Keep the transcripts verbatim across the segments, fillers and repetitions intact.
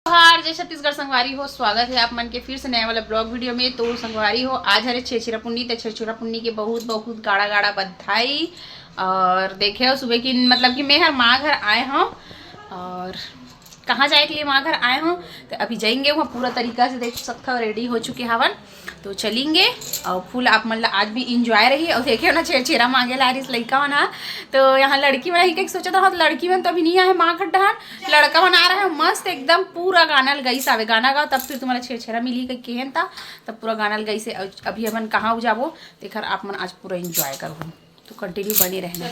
जोहार, जय छत्तीसगढ़ संगवारी हो, स्वागत है आप मन के फिर से नया वाला ब्लॉग वीडियो में। तो संगवारी हो, आज हरे छेरछेरा पुन्नी, तो छेरछेरा पुन्नी के बहुत बहुत गाड़ा गाड़ा बधाई। और देखे हो सुबह की, मतलब कि मैं हर माँ घर आए हूँ और कहाँ जाए के लिए माँ घर आए हूँ, तो अभी जाएंगे वहाँ। पूरा तरीका से देख सकते हो, रेडी हो चुके हवन, तो चलेंगे। और फुल आप मन ला आज भी इंजॉय रही। और देखे हो ना, छेरछेरा मांगे ला रिस लइका मन हा, तो यहाँ लड़की मन ही कहीं सोचा था, लड़की मन तो अभी नहीं आए माँ घर डहर, लड़का मन आ रहा है मस्त एकदम पूरा गाना ल गई सावे, गाना गाओ तब फिर तुम्हारा छेरछेरा मिली कहीं केहन था, तब पूरा गाना ल गई से। अभी हमन कहाँ जाबो, तेखर आप मन आज पूरा इंजॉय करबो, तो कंटिन्यू बने रहना।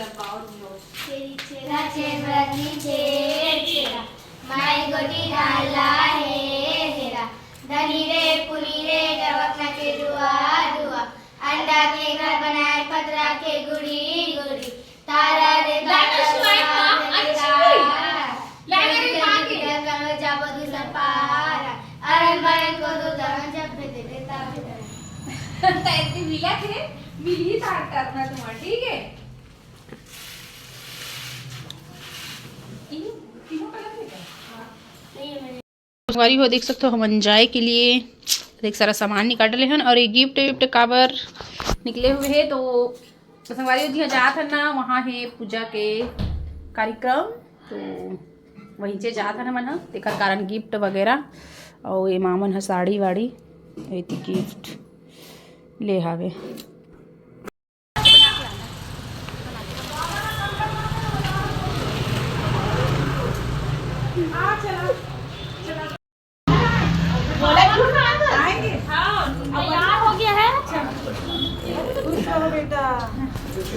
छेरछेरा छेरछेरा छेरछेरा, माई गोटी डाला हे हेरा, धनी रे पुनी रे डबक नाचे दुआ दुआ, अंडा के घर बनाए पतरा के गुड़ी गुड़ी, तारा रे लाइन से तारा लाइन से लाइन से लाइन। लाइन से लाइन से। करवे जाबो दूसर पार, अरन बरन को दो तरन जब भेजे देता भेजे। तो इतनी मिला थे, मिल ही था करना तुम्हारा, ठीक है? तीनों, तीनों कलर में क्या? हाँ। नहीं, मैंने संगवारी हो, देख सकते हो, हमन जाए के लिए देख सारा सामान निकाल डले हन। और ये गिफ्ट विफ्ट काबर निकले हुए है, तो संगवारी हो जी, जात हन ना, वहाँ है पूजा के कार्यक्रम, तो वहीं से जात हन हमन ह, तेकर कारण गिफ्ट वगैरह। और ये मामन ह साड़ी वाड़ी, ये गिफ्ट ले हावे।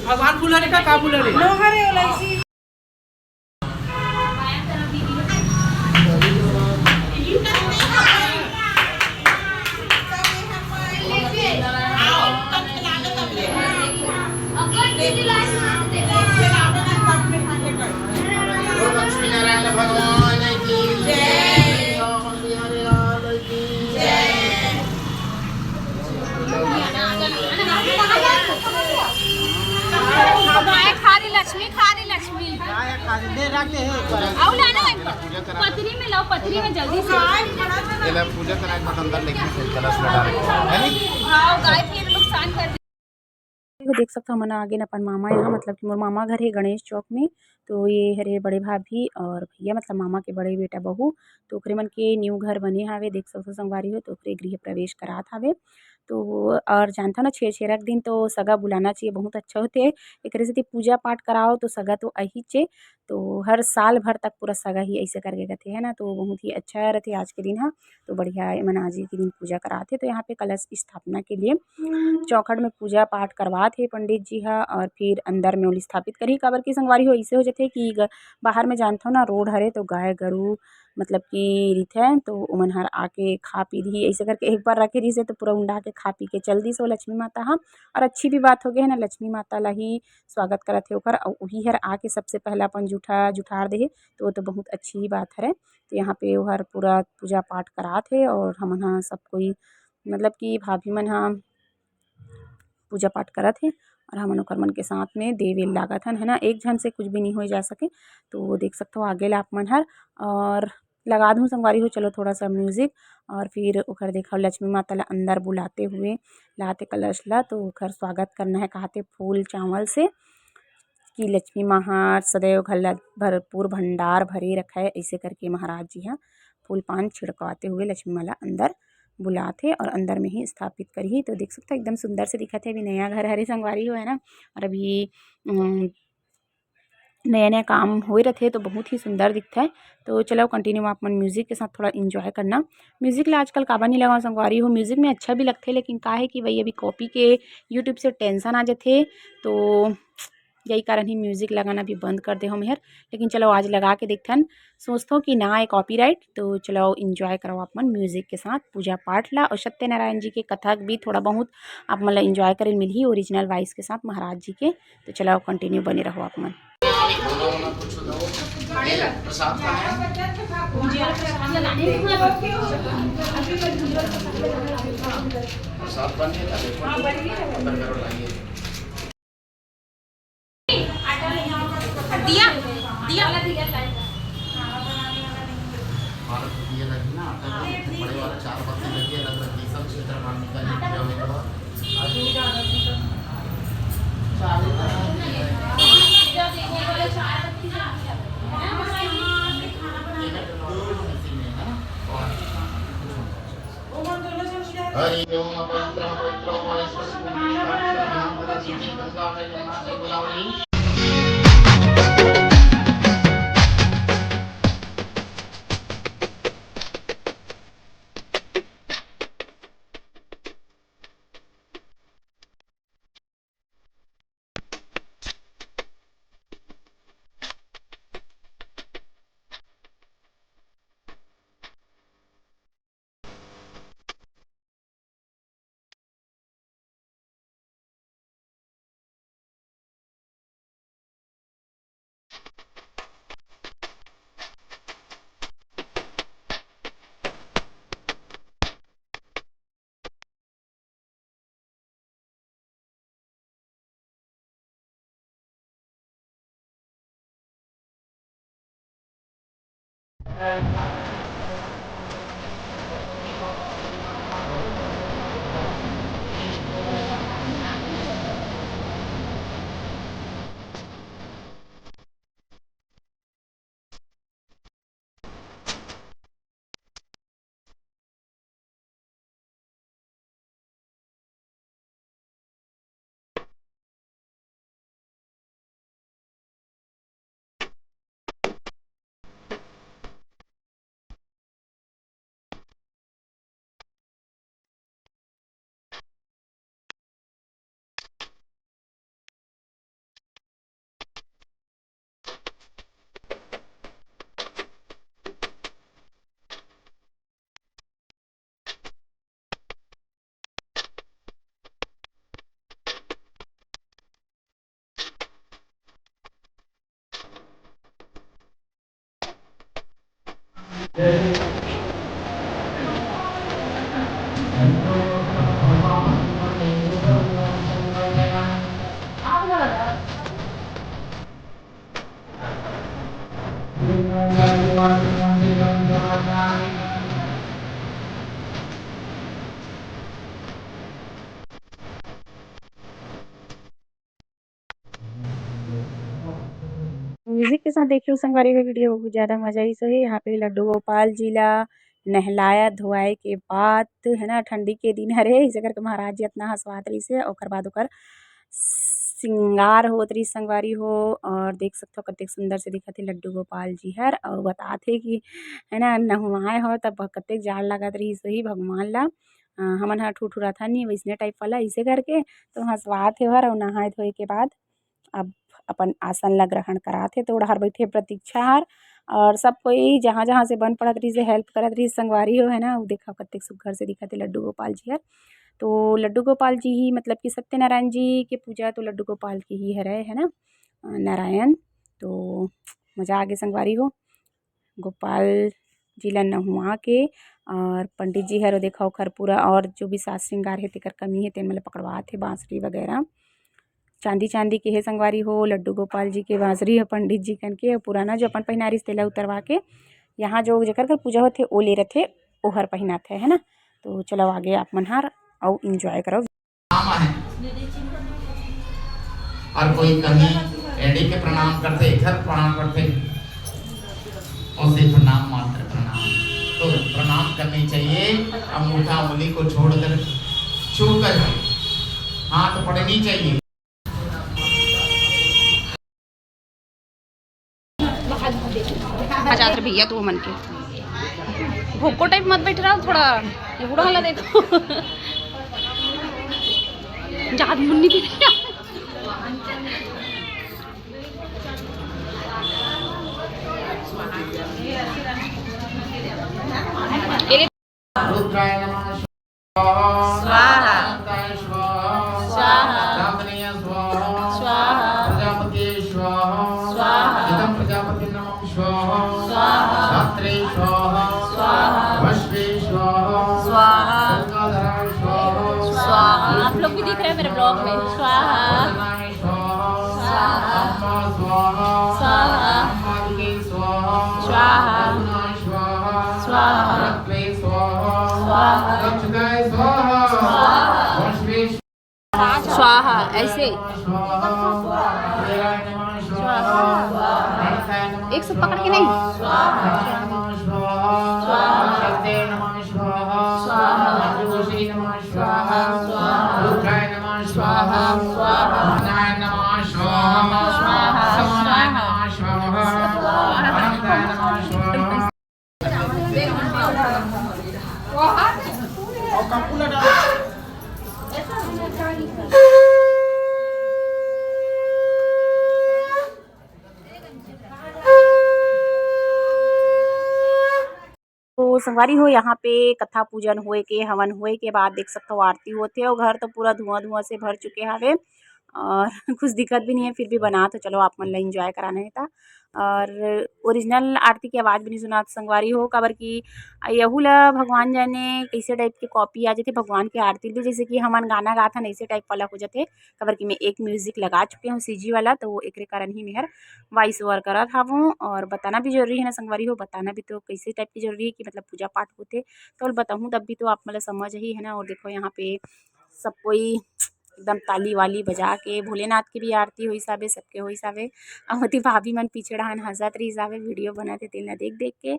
भगवान बुला रहे का, का बुला रहे? लक्ष्मी नारायण भगवान की जय। खा रही लक्ष्मी, खा रही लक्ष्मी। ले रख दे है एक बार। आओ लाना एक बार। पतरी में लाओ, पतरी में जल्दी से। ये ला पूजा करा के बाद अंदर लेके फिर कलश में डाल। है नी? हाँ, गाय फिर नुकसान कर दे। देखो, देख सकते हो, हमन आगे न अपन मामा यहाँ, मतलब कि मोर मामा घर है गणेश चौक में। तो ये हरे बड़े भाभी और भैया, मतलब मामा के बड़े बेटा बहू, तो ओकरे मन के न्यू घर बने हावे। देख सकते हो संगवारी हो, तो ओकरे गृह प्रवेश करात हावे। तो और जानता ना, छेरछेरा के दिन तो सगा बुलाना चाहिए, बहुत अच्छा होते है। एकरे सेती पूजा पाठ कराओ तो सगा तो अहिचे। तो हर साल भर तक पूरा सगा ही ऐसे करके गथे, है ना, तो बहुत ही अच्छा रहते आज के दिन हा। तो बढ़िया, एमन आज के दिन पूजा करात हे। तो यहाँ पे कलश स्थापना के लिए चौखट में पूजा पाठ करवात हे पंडित जी हा, और फिर अंदर में ओला स्थापित करही, काबर की संगवारी हो, ऐसे हो जाथे कि ग-, बाहर में जानथो ना, रोड हरे, तो गाय गरु मतलब कि रिथे, तो ओमन हर आके खा पी लिही। ऐसे करके एक बार रखे रिहिसे, तो पूरा उंडा के खा पी के चल दिस वो लक्ष्मी माता हा। और अच्छी भी बात हो गई है ना, लक्ष्मी माता ला ही स्वागत करत हे ओकर, अउ उही हर आके सबसे पहला अपन जूठा जुठार दे हे, तो वो तो बहुत अच्छी ही बात हरे। तो यहाँ पे ओहर पूरा पूजा पाठ करात हे और हमन ह सब कोई, मतलब कि भाभी मन ह पूजा पाठ करत हे और हमन ओकर मन के साथ में देवे लागत हन, है ना। एक झन से कुछ भी नहीं हो जा सके। तो देख सकते हो आगे ला आप मन हर, और लगा दूँ संगवारी हो, चलो थोड़ा सा म्यूजिक, और फिर ओकर देखो लक्ष्मी माता ला अंदर बुलाते हुए लाते कलश ला, तो ओकर स्वागत करना है, कहते फूल चावल से। कि लक्ष्मी माँ ह सदैव घर ला भरपूर भंडार भरे रखय, ऐसे करके महाराज जी ह फूल पान छिड़कवाते हुए लक्ष्मी माँ ला अंदर बुलात हे और अंदर में ही स्थापित करही। तो देख सकते हो एकदम सुंदर से दिखत हे, अभी नया घर हरे संगवारी हो, है ना, और अभी, अम, नया नया काम होए रथे तो बहुत ही सुंदर दिखथे। तो चलो कंटिन्यू आप मन म्यूजिक के साथ थोड़ा एंजॉय करना। म्यूजिक ला आजकल काबर नहीं लगाओ संगवारी हो, म्यूजिक में अच्छा भी लगथे, लेकिन का है कि वही अभी कॉपी के YouTube से टेंशन आ जाथे, तो यही कारण ही म्यूजिक लगाना भी बंद कर दे हो मेहर। लेकिन चलो आज लगा के देखथन, सोचथो कि ना आए कॉपीराइट। तो चलो एंजॉय करो आप मन म्यूजिक के साथ पूजा पाठ ला, और सत्यनारायण जी के कथा भी थोड़ा बहुत आप मन ला एंजॉय करे मिलही ओरिजिनल वॉइस के साथ महाराज जी के। तो चलो कंटिन्यू बने रहो आप मन। प्रसाद बन गया था, देखो। अंदर करो, लाइए। म्यूजिक के साथ देखियो संगवारी हो वीडियो, बहुत ज्यादा मजा आइस हे। यहाँ पे लड्डू गोपाल जी ला नहलाया धोवाए के बाद, है ना, ठंडी के दिन हरे, इसे करके महाराज जी अतना हंसवात रहिस हे। ओकर बाद ओकर सिंगार होत रहिस संगवारी हो। और देख सकथो कतेक सुंदर से दिखत हे लड्डू गोपाल जी हर, और बतात हे कि, है ना, नहुआए हो तब कतेक जाड़ लागत रहिस होही भगवान ला। अ, हमन ह ठुठुराथन नहीं वैसने टाइप वाला, इसे करके तो हंसवात हे हर। और नहाए धोए के बाद अब अपन आसन ला ग्रहण करात हे, तो ओड़हर बइठे प्रतीक्षा हर। और सब कोई जहाँ जहाँ से बन पड़त रहिस हे, हेल्प करत रहिस संगवारी हो, है ना। वो देखा कतेक सुग्घर से दिखत हे लड्डू गोपाल जी हर। तो लड्डू गोपाल जी ही, मतलब कि सत्यनारायण जी के पूजा तो लड्डू गोपाल के ही हरे, है ना, अ, नारायण। तो मजा आगे संगवारी हो। गोपाल जी ला नहुआ के और पंडित जी हर, देखा, ओखर पूरा और जो भी साज श्रृंगार हे, तेकर कमी हे, तेन मन ल पकड़वात हे, बांसुरी वगैरह। चांदी, चांदी के हे संगवारी हो, लड्डू गोपाल जी के बांसुरी हे, पंडित जी कन के, अउ पुराना जो अपन पहिना रिहिस, तेला उतरवा के, यहाँ जो जेकर घर पूजा होथे, ओ ले रथे, ओहर पहिनाथे, है ना। तो चलो आगे आप मन हर अउ enjoy करो। प्रणाम है। और कोई कमी, एड़ी के प्रणाम करथे, इधर प्रणाम करथे, उसे प्रणाम मात्र प्रणाम। तो प्रणाम करनी चाहिए, अंगूठा उंगली को छोड़कर, छूकर हाथ पड़नी चाहिए। आ जात रे भैया, तू मन के भोको टाइप मत बैठ रहा, थोड़ा ये बूढ़ा वाला देखो। जात मुन्नी भी नहीं। रुद्राय नमः स्वाहा। स्वाहा। अनंताय स्वाहा। स्वाहा। चांदनीय स्वाहा। स्वाहा। प्रजापति स्वाहा। स्वाहा। इदं प्रजापति नमः स्वाहा। स्वाहा। धात्रे स्वाहा। स्वाहा। वश्वे स्वाहा। स्वाहा। गंगाधराय स्वाहा। स्वाहा। आप लोग भी दिख रहे हैं मेरे ब्लॉग में। स्वाहा। स्वाहा। अम्मा स्वाहा। स्वाहा। अम्मादिके स्वाहा। स्वाहा। अरुणाय स्वाहा। स्वाहा। रत्ने स्वाहा। स्वाहा। दक्षिणाय स्वाहा। स्वाहा। वैष्णवे स्वाहा। स्वाहा, ऐसे। स्वाहा। कुबेराय नमः स्वाहा। स्वाहा। गणेशाय नमः एक साथ पकड़ के नहीं। स्वाहा। स्वाहा। स्वाहा। स्वाहा। स्वाहा, स्वाहा। नमः स्वाहा, स्वाहा। नमः स्वाहा, स्वाहा। तो संगवारी हो, यहाँ पे कथा पूजन होए के, हवन होए के बाद देख सकथो आरती होथे अउ घर तो पूरा धुआं-धुआं से भर चुके हावे और कुछ दिखत भी नहीं है, फिर भी बनात हो, चलो आप मन ला enjoy कराना है ता। और original आरती के आवाज़ भी नहीं सुनात संगवारी हो, काबर कि यहू ला भगवान जाने कैसे type के copy आ जाथे भगवान के आरती ले, जैसे कि हमन गाना गाथन ऐसे type वाला हो जाथे। काबर कि मैं एक music लगा चुके हूँ CG वाला, तो वो एकरे कारण ही मेहर voice over करत हावों। और बताना भी जरूरी है ना संगवारी हो, बताना भी तो कैसे type के जरूरी है कि मतलब पूजा पाठ होथे, तो बताहूँ तब भी तो आप मतलब समझ ही है ना। और देखो यहाँ पे सब कोई एकदम ताली वाली बजा के भोलेनाथ के भी आरती होइस हावे, सबके होइस हावे। अउ ओती भाभी मन पीछे डहान हंसत रहिस हावे, video बनत हे तेन ला देख देख के।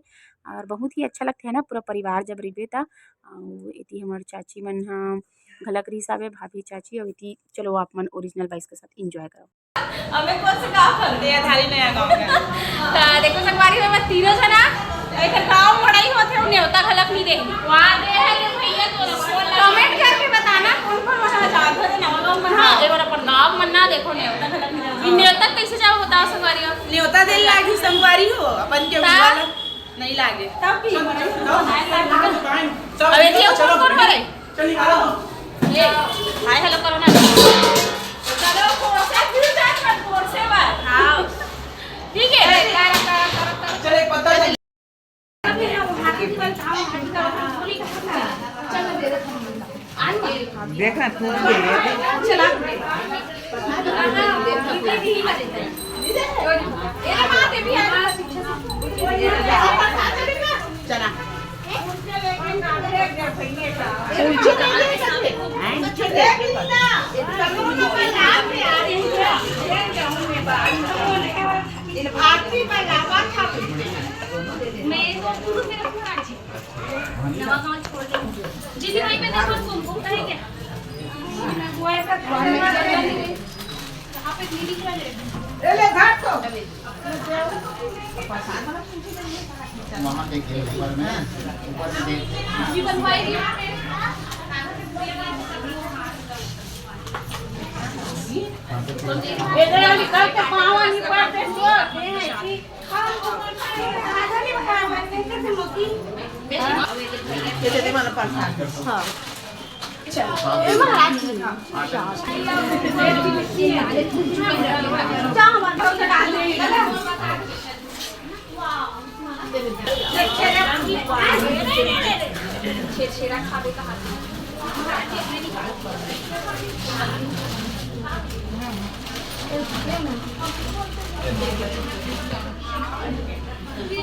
और बहुत ही अच्छा लगथे है ना पूरा परिवार जब रहिबे ता। अउ एती हमर चाची मन ह घलक रहिस हावे, भाभी चाची, अउ एती चलो आप मन original voice के साथ enjoy करो। अबे कौन से गाँव खरीदे है थारी नया गाँव का? ता देखो संगवारी हो, मैं तीनों जना एकर गाँव मड़ई होथे, उ नेवता घलक नहीं दे। वहाँ दे है ये भैया तो comment करके बताना कौन कौन वहाँ जात हो, नवा गाँव में। हाँ, एक बार अपन गाँव में ना देखो नेवता घलक नहीं दे। इन नेवता कैसे जाओ बताओ संगवारी हो? नेवता दे लागी संगवारी हो, अपन के ता? उजाला नहीं लागे। तब भी। अब ये चलो, कौन कौन हो रहे? चल निकालो। ये, hi hello करो ना। चलो, जोर से, फिर जाए, पर जोर से बात। हाँ। ठीक है। चल, एक पत्ता चल। देखना, तू भी है। चला। चला। वहाँ देखिए ऊपर में, ऊपर में देखिए। हाँ।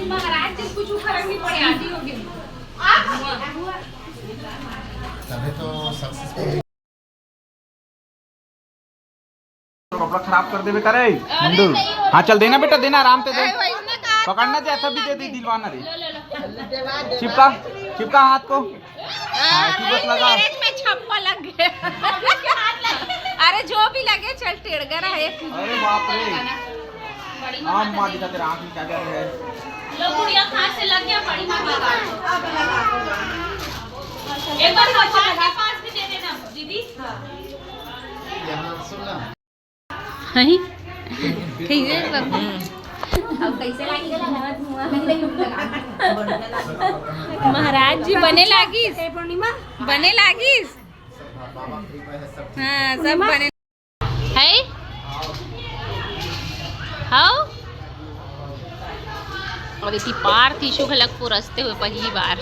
महाराज जी कुछ फर्क नहीं पड़े, आदि हो गए। तभी तो successful। कपड़ा खराब कर देबे करे। अरे मुंडू। नहीं हो हाँ, चल देना बेटा, देना, आराम से दे। अरे वही ना कहा पकड़ना था, चाहे तभी दे दे, दिलवाना रे। लो, लो, लो। चिपका, चिपका हाथ को। हाँ, अरे, तू बस लगा। मेरे में छप्पा लग गया। अरे, जो भी लगे, चल, टेढ़गर है। अरे बाप रे। बड़ी आम मार देता तेरा आँख में क्या क्या है। लो, गुड़िया, हाथ से लग गया, बड़ी माँ का। एक बार भगवान के पास भी दे देना, दीदी। यहाँ सुन ना। हैं? ठीक है बाबू। अब कैसे लगी? महाराज जी बने लागिस। पूर्णिमा। बने लागिस। हाँ, सब बने। है? हाउ? और इति पार टिशू घलक पुरसते हुए पहली बार।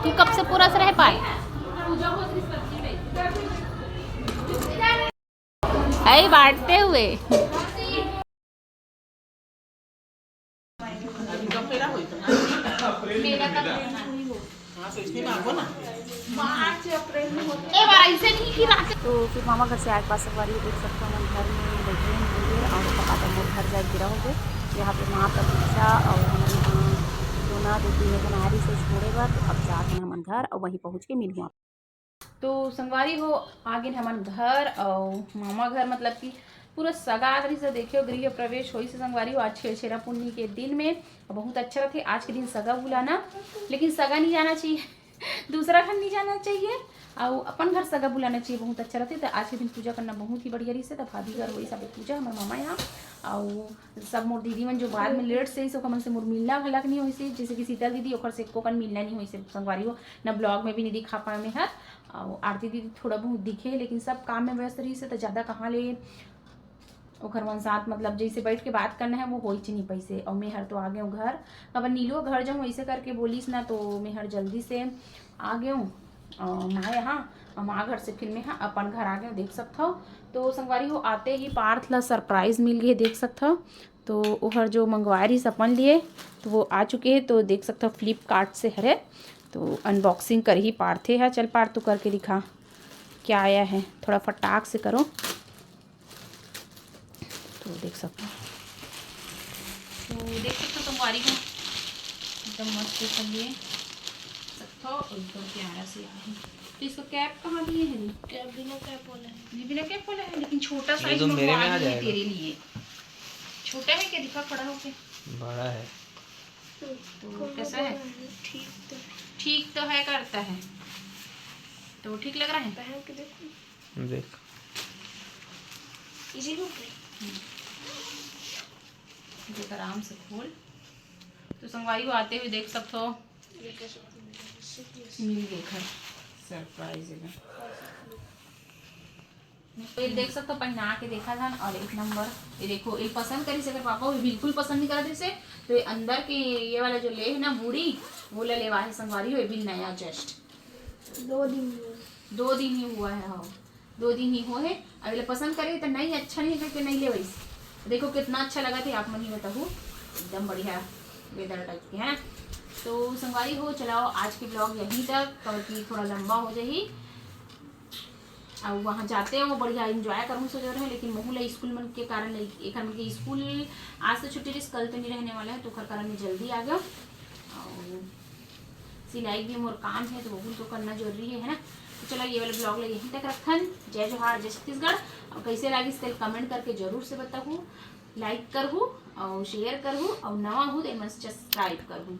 तू कब से पुरस रहे पार? आई बांटते हुए। हाँ, तो इसमें मांगो ना। मार्च अप्रैल में होते हैं। तो फिर मामा घर से आए के बाद संगवारी देख सकते हो, हम घर में बैठे हैं और पप्पा तो मोर घर गिरा हो गए। यहाँ पे माँ प्रतीक्षा और हमारे यहाँ सोना दो तीन जन आ रही से छोड़े बा, तो अब जात हन हमन घर और वहीं पहुँच के मिलहूँ आप। तो संगवारी हो, आ गए हमन घर और मामा घर, मतलब कि पूरा सगा आदमी से देखियो, गृह प्रवेश होई से संगवारी हो आज छेरछेरा पुन्नी के दिन में। बहुत अच्छा रहते आज के दिन सगा बुलाना, लेकिन सगा नहीं जाना चाहिए दूसरा घर नहीं जाना चाहिए और अपन घर सगा बुलाना चाहिए, बहुत अच्छा रहते। तो आज के दिन पूजा करना बहुत ही बढ़िया रही से। तो भाभी घर वही सब पूजा हमारे मामा यहाँ और सब मोर दीदी मन जो बाद में लेट से ही सब हमन से मोर मिलना घलक नहीं होइसे, जैसे कि शीतल दीदी ओकर से एको कन मिलना नहीं होइसे संगवारी हो, ना ब्लॉग में भी नहीं दिखा पाए मैं हर। और आरती दीदी थोड़ा बहुत दिखे लेकिन सब काम में व्यस्त रही से तो ज़्यादा कहाँ ले ओकर मन साथ मतलब जैसे बैठ के बात करना है वो होइच नहीं पैसे। और मैं हर तो आ गए घर, अब नीलू घर जाऊँ ऐसे करके बोलिस ना, तो मैं हर जल्दी से आ गए हूँ माँ यहाँ। और माँ घर से फिर मैं हाँ अपन घर आ गए, देख सकता हो। तो संगवारी हो आते ही पार्थ ला सरप्राइज मिल गए, देख सकता हो। तो ओहर जो मंगवाए रहिस अपन लिए तो वो आ चुके हैं। तो देख सकता हो फ्लिपकार्ट से हरे। तो अनबॉक्सिंग कर ही पार्थे है। चल पार्थ, तू करके दिखा क्या आया है, थोड़ा फटाक से करो। तो देख सकते हो, तो देख सकते हो संगवारी हो एकदम मस्त कर लिए सकता हो। और एकदम प्यारा से आया है। तो इसका कैप कहाँ दिए हैं? कैप बिना कैप वाला है। ये बिना कैप वाला है लेकिन छोटा ये साइज तो मेरे में आ मंगवा लिए जाएगा। तेरे लिए छोटा है क्या? दिखा खड़ा होके। बड़ा है। तो कैसा है? ठीक तो ठीक तो है, करता है तो ठीक लग रहा है। पहन के देखो। देख। इजी लुक है। देख आराम से खोल। तो संगवारी हो आते हुए देख सकते हो मिल गए घर सरप्राइज है। तो ये देख सकते हो पहना के देखा था और एक नंबर। ये देखो ये पसंद करी से अगर पापा वो बिल्कुल पसंद नहीं करते से तो ये अंदर के ये वाला जो ले है ना बूढ़ी वो ले लेवा है संगवारी हो। ये भी नया जस्ट दो दिन हुए। दो दिन ही हुआ है। हाँ दो दिन ही हुआ है। अब ये पसंद करे तो नहीं अच्छा नहीं करके नहीं ले वैसे। देखो कितना अच्छा लगा थे आप मन ही बताओ एकदम बढ़िया वेदर टाइप के हैं। तो संगवारी हो चलाओ आज के ब्लॉग यहीं तक क्योंकि थोड़ा लंबा हो जाही। अब वहाँ जाते हैं वो बढ़िया एंजॉय करूँ सोच रहे हैं लेकिन महू ला स्कूल मन के कारण नहीं एक मन के स्कूल आज तो छुट्टी रही कल तो नहीं रहने वाला है तो ओकर कारण मैं जल्दी आ गया। और सिलाई भी मोर काम है तो वो तो करना जरूरी है है ना। तो चलो ये वाला ब्लॉग ला यहीं तक रखन। जय जोहार जय छत्तीसगढ़। और कैसे लागिस तेल कमेंट करके जरूर से बताहू। लाइक करहू और शेयर करहू और नवा हूँ तो एमन सब्सक्राइब करहू।